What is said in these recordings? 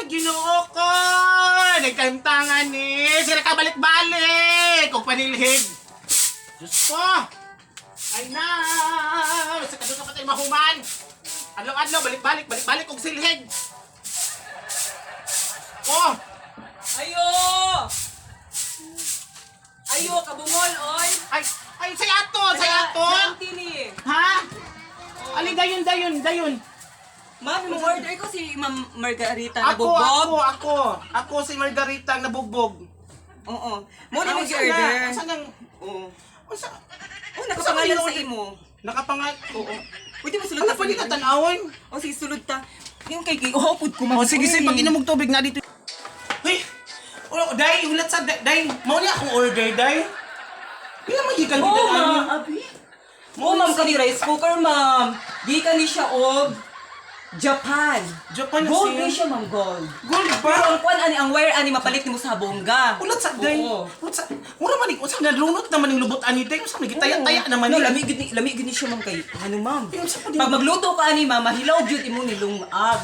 Ginoo ko! Nagkaimtangan ni! Sila ka balik-balik! Kung panilhig! Diyos ko! Ay na! Sa kadto ka patay mahuman! Adlaw-adlaw, balik-balik, balik-balik og silhig! Oh! Ayo! Ayo, kabungol, oy! Ay! Ay, say aton! Say aton! Tini. Ha? Ali, dayon, dayon, dayon! Ma'am, yung order ko si Ma'am Margarita na Ako, bugbog. ako, ako! Ako si Margarita ang nabugbog. Oo. Mo ni Ah, mo unsa order. na? Unsa nang... Oo. Unsa? Oh, nakapangalan sa imo. Nakapangal... Oo. Pwede mo sulod Ano ta. pa ni katanawon? Oh, sige, sulod ta. Yung kay kay oh, pud ko ma'am. Oh, sige, sige, Oy. pag inom og tubig na dito. Uy! Oh, day, hulat sa day. Day, mao ni akong order, day. Pila man gikan Oo, dito ma'am. ani? Abi. Oo, ma'am, kani rice cooker, ma'am. Di ka ni siya og Japan. Japan na Gold siya. ni siya, ma'am, gold. Gold Pero ba? ang kuan ani ang wire ani mapalit nimo sa bongga. Hulat sa day. Oo. Hulat sa. Mura man ni unsa nalunot naman ning lubot ani day. Unsa nagitaya-taya naman No, ni. lami gid ni siya ma'am kay ano ma'am. Yung sa pwede- Pag magluto ka ani ma'am, mahilaw gyud imo ni lungag.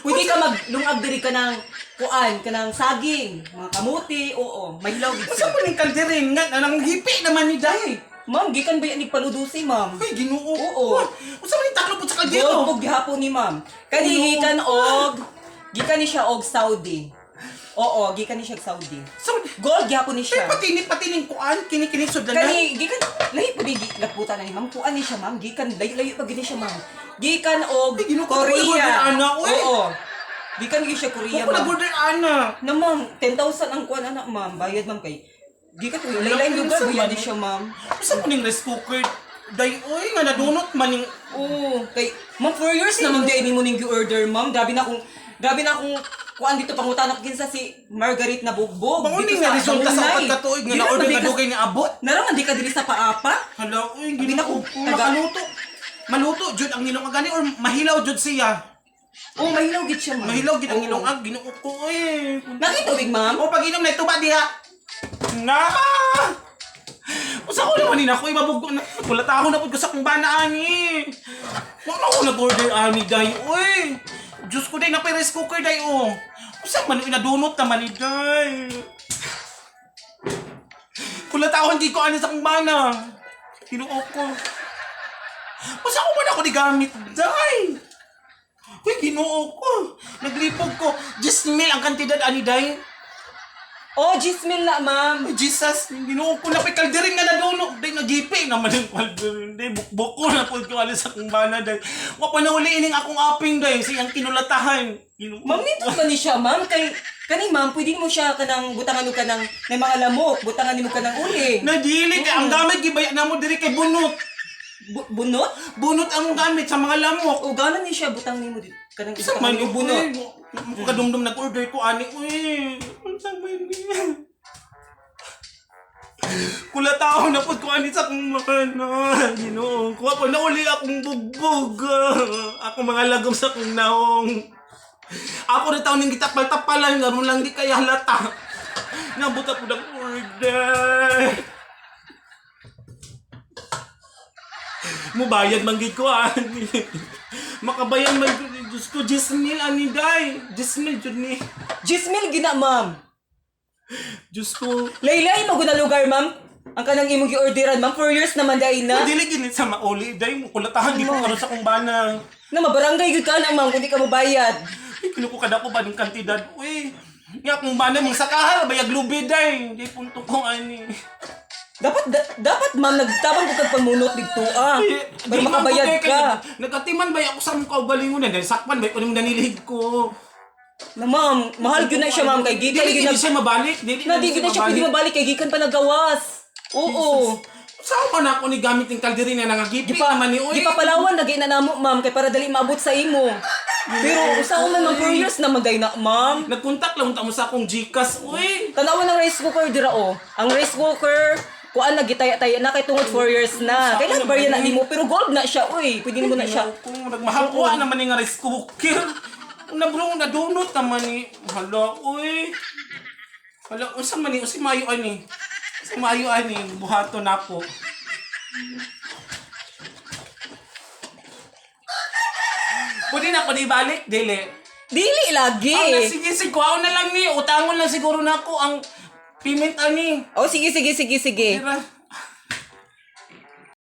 Pwede ka maglungag diri ka ng kuan, kanang saging, mga kamuti, oo, mahilaw gid Unsa siya. man ning kalderin nga nanghipi naman ni day. Ma'am, gikan ba yan ni paludusi ma'am? Uy, Ginoo. Oo. Unsa man ning taklo pud sa Gold kaldero? po gihapon ni ma'am. Kani gikan og gikan ni siya og Saudi. Oo, gikan ni siya og Saudi. Sa Gold gihapon ni Ay, siya. patini patining kuan kini kini sudlan. Kani gikan lahi po di laputan na ni ma'am. Kuan ni siya ma'am, gikan layo layo pa gid ni siya ma'am. Gikan og Ay, Ginoo ko, Korea. order, ana, uy. Oo. Gikan gyud siya Korea Ko na ma'am. order ana. Na ma'am, 10,000 ang kuan ana ma'am. Bayad ma'am kay gikan ko lain lugar Unsa bayad man ni siya ma'am. Unsa man ning rice cooker? Day oy nga nadunot man ning Oo, kay ma'am 4 years na ma'am di mo ning gi-order ma'am. Grabe na akong kuan dito pangutan ako kinsa si Margaret na bugbog. Mao dito ni nga resulta sa Bangunay. upat ka tuig nga Di na-order naman di nga dugay ni abot. Narangan di ka diri sa paapa? Hala, uy, Abi Ginoo na ko, ko, makaluto. Maluto jud ang nilong gani or mahilaw jud siya. Oo, mahilaw gid siya ma'am. Mahilaw gid ang Oo. nilong ag Ginoo ko eh. Nakitubig ma'am? O pag inom na tuba diha. Na! Usa ko naman ni ako ibabugo na. Kulata ako na pud ko sa akong bana ani. Wa man ko nag-order ani day oy. Diyos ko day na rice cooker day oh. Usa man inadunot naman ni day. Kulata ako hindi ko ani sa akong bana. Tinuok ko. Usa ko man ako ni gamit day. Uy, Ginoo ko. Naglipog ko. 10,000 ang kantidad ani day. Oh, Gismil na ma'am. Ay, Jesus, Ginoo ko na kay kalderin nga naduno. Day nagipi naman ang kalderin. Day bukbok ko na pud ko alis akong bana day. Wa pa nauli ining akong aping day sa iyang kinulatahan. Ginoo. Ma'am, nindot ba ni siya, ma'am? Kay, kani ma'am, pwede mo siya kanang butangan mo kanang may mga lamok, butangan nimo kanang uli. Nadili kay ang gamit gibaya na mo diri kay bunot. Bunot? Bunot ang gamit sa mga lamok. O ganan ni siya butang nimo dito. Kanang Sa butangan man nimo bunot. bunot. Kadumdum nag-order ko ani uy. Unsa man ni? Kulataon na pud ko ani sa akong mana. Ginoo ko ako nauli akong bugbog. Ako mga lagom sa akong naong. Ako na taon ning gitapal-tapalan aron lang di kaya halata. Nabot ako ng order. Mubayad man gid ko ani. Makabayan man gud Diyos ko, 10,000 ani day. 10,000 jud ni. Gismil gina, ma'am. Diyos ko. Laylay mo guna lugar, ma'am. Ang kanang imong gi-orderan, ma'am, 4 years naman dai na. Dili gid ni sa mauli day mo kulatahan gid ko karon sa akong bana. Na mabarangay gyud ka na, ma'am, kung di ka mobayad. Ay, kinuko kada ko ba ng kantidad? Uy, nga akong bana mong sakahal bayag lubi day. Di punto ko ani. Dapat ma'am nagtabang ko kag pamunot didto ah. Ay, Para di man ko makabayad kay- ka. Nagkatiman ba ako sa mong kaugalingon na dahil sakpan ba ko nimong nanilihig ko. Na ma'am, mahal gyud na siya ma'am kay gikan Dili gyud gid na. siya mabalik. Dili Na di gyud na siya pwede mabalik kay gikan pa nagawas. Oo. Saan pa na ako ni gamit ng kalderin na nangagipi naman ni uy. Gipapalawan lagi na namo ma'am kay para dali maabot sa imo. Pero usa man ma'am 4 years na man day na ma'am. Nagkontak lang ta mo sa akong GCash uy. Tanawa ng rice cooker dira oh. Ang rice cooker kuan na gitaya-taya na kay tungod 4 years na. Kailan ba yan na nimo pero gold na siya uy. Pwede nimo na siya. Kung nagmahakuha naman ni nga rice cooker. Nabro nadunot naman ni. Hala uy. Hala unsa man ni unsa maayo ani. Unsa maayo ani buhaton nako. Pwede na ako di balik dili. Dili lagi. Ah, na, sige, sige. Kuha na lang ni. Utangon lang siguro na ako ang payment ani. Oh, sige, sige, sige, sige. Tira.